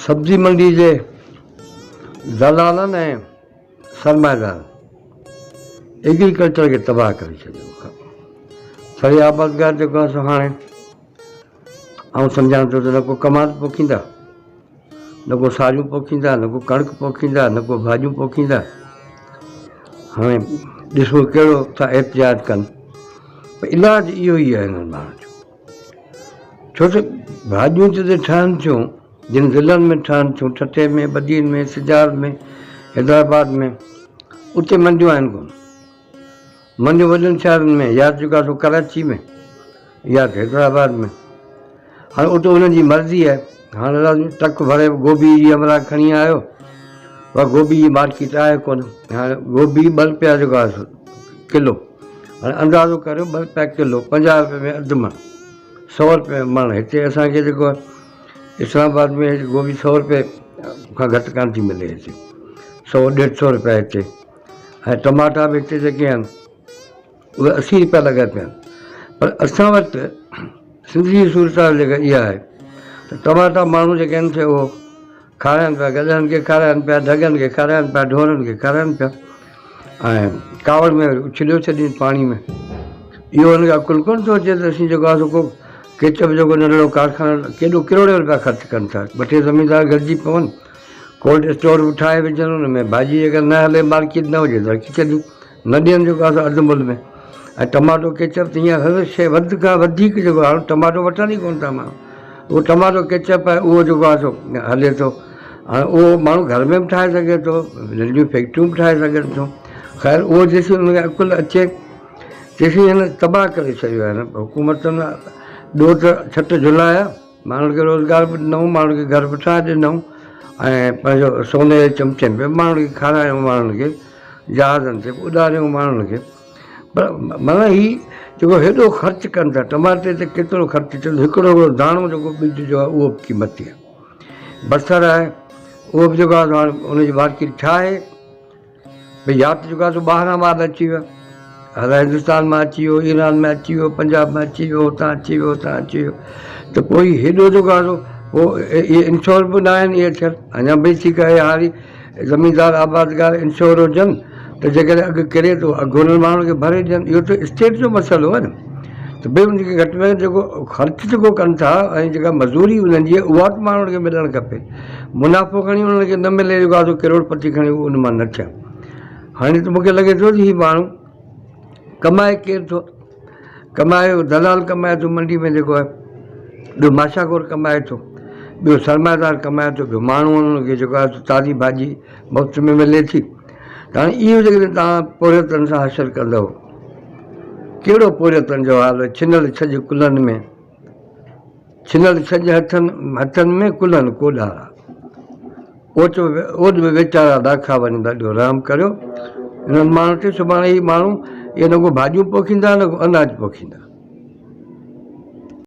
سبزي منڊي جي دلالن ۽ سرمائيدارن ايگريڪلچر کي تباهه ڪري ڇڏيو. ٿري آبادگار جيڪو آهي سو هاڻي آئون سمجهان ٿو ته نه ڪو ڪماد پوکيندا، نه ڪو ساريون پوکيندا، نه ڪو ڪڻڪ پوکيندا، نه ڪو ڀاڄيون پوکيندا. هاڻي ڏسو ڪهڙو ٿا احتجاج ڪن. پر علاج اهو ئي آهي هنن ماڻهن جو. ڇو ته ڀاڄيون جتي ٺهن ٿيون، جن ضلعن ۾ ٺهن ٿيون، ٺٽي ۾، بدين ۾، سجاول ۾، حيدرآباد ۾، اتي منڊيون آهن ڪونه. منڊيون وڏن شهرن ۾ يا جيڪو آهي سو ڪراچي ۾ يا ته حيدرآباد ۾. هاڻي اتي انهن جي مرضي آهي. هاڻي لازمي ٽرڪ ڀري گوبي جي همراهه کڻي آيو، پر گوبي جي مارڪيٽ آهي ڪونه. هاڻي گوبي ٻه رپيا جيڪو آهي سو ڪلو. هاڻي اندازو ڪريو ٻه رپيا ڪلو 50 رپئي ۾ اڌ مڻ، 100 رپئي ۾ مڻ. هتي اسان کي جيڪو آهي اسلام آباد ۾ گوبي 100 رپئي کان گهٽ ڪانه ٿي ملي هتي، سؤ ڏيڍ سؤ رپيا هتي. ۽ ٽماٽا به هتي جيڪي آهن اهي 80 رپيا لڳا پيا آهن. پر اسان وٽ سنڌ جي صورتحال جيڪا اها آهي ته ٽماٽا ماڻهو جيڪي آهن سي اهو کارائن پيا، گڏهن کي کارائن پيا، ڍڳن کي کارائن پيا، ڍورن کي کارائن پيا ۽ ڪاوڙ ۾ وري اڇليو ڇڏين پاڻي ۾. اهو هن کي عقل ڪونه ٿو اچي ته اسين جيڪو آهي سو ڪو ڪيچپ جو ڪو ننڍڙو ڪارخانو ڪيڏو ڪروڙين رپيا خرچ ڪن ٿا، ٻه ٽي زميندار گڏجي پون، ڪولڊ اسٽور به ٺاهي وجهن، ان ۾ ڀاڄي جيڪر نه هلي مارڪيٽ نه هجي ته رکي ڇڏين، نه ڏين جيڪو آهي سو اڌ ملهه ۾. ۽ ٽماٽو ڪيچپ ته هينئر هر شيء وڌ کان وڌيڪ جيڪو هاڻي ٽماٽو وٺن ئي ڪونه ٿا ماڻهو، اهو ٽماٽو ڪيچپ آهي اهو جيڪو آهي سو هلي ٿو. هاڻي اهو ماڻهو گهر ۾ به ٺاهي سگهي ٿو، ننڍيون فيڪٽريون به ٺاهي سگهن ٿيون. خير اهو جيسين ان کي عقل اچي تيسين هن تباهه ڪري ڇڏيو آهي. حڪومتن ڏوهه ته ڇٽ جهلايا، ماڻهن کي روزگار به ڏنائون، ماڻهن کي گهر به ٺاهي ڏنائون ۽ پنهنجو سوني جي چمچن ۾ به ماڻهن کي کارايائون، ماڻهن کي جهازن تي به اڏاريائون ماڻهن کي. پر معنيٰ هي جيڪو هيڏو خرچ ڪن ٿا، ٽماٽي تي ڪيترو خرچ ٿئي ٿو، هڪڙو هڪڙو داڻو جيڪو ٻج جو آهي اهو به قيمتي آهي. بصر آهي اهو به جيڪو آهي هاڻي ان جي مارڪيٽ ڇا آهي؟ ڀئي يا ته جيڪو آهي سو ٻاهران مال اچي ويو، هر هندستان مان اچي ويو، ايران مان اچي ويو، پنجاب مان اچي ويو، هتان اچي ويو، هتان اچي ويو ته پوء هي هيڏو جيڪو آهي سو پوء اهي انشور به نه آهن اهي ٿيل اڃا به ٺيڪ آهي هاري زميندار آبادگار انشور هجن ته جيڪڏهن اگهه ڪري ٿو اگهه انهن ماڻهن کي ڀري ڏين. اهو ته اسٽيٽ جو مسئلو آهي نه ته ڀئي ان کي گهٽ ۾ گهٽ جيڪو خرچ جيڪو ڪن ٿا ۽ جيڪا مزوري انهن جي اها ته ماڻهن کي ملڻ کپي. منافعو کڻي انهن کي نه ملي جيڪو آهي سو ڪروڙ پتي کڻي ان مان نه ٿيا. هاڻي ته مون کي لڳي ٿو ته هي ماڻهو ڪمائي ڪير ٿو؟ ڪمائي دلال ڪمائي ٿو منڊي ۾ جيڪو آهي، ٻيو ماشا خور ڪمائي ٿو، ٻيو سرمائيدار ڪمائي ٿو، ٻيو ماڻهو انهن کي جيڪو آهي سو تازي ڀاڄي مفت ۾ ملي ٿي. ته هاڻي اهو جيڪڏهن توهان پورهيتن سان حشر ڪندؤ، ڪهڙو پورهيتن جو حال ڇنل ڇڄ ڪلهن ۾، ڇنل ڇڄ هٿن هٿن ۾ ڪلهن ڪوڏارا. اوچ اوڏ ۾ ويچارا ڏاکا وڃن ٿا. ڏيو رحم ڪريو انهن ماڻهن تي، سڀاڻي هي ماڻهو اهي نه ڪو ڀاڄيون پوکيندا نه ڪو اناج پوکيندا.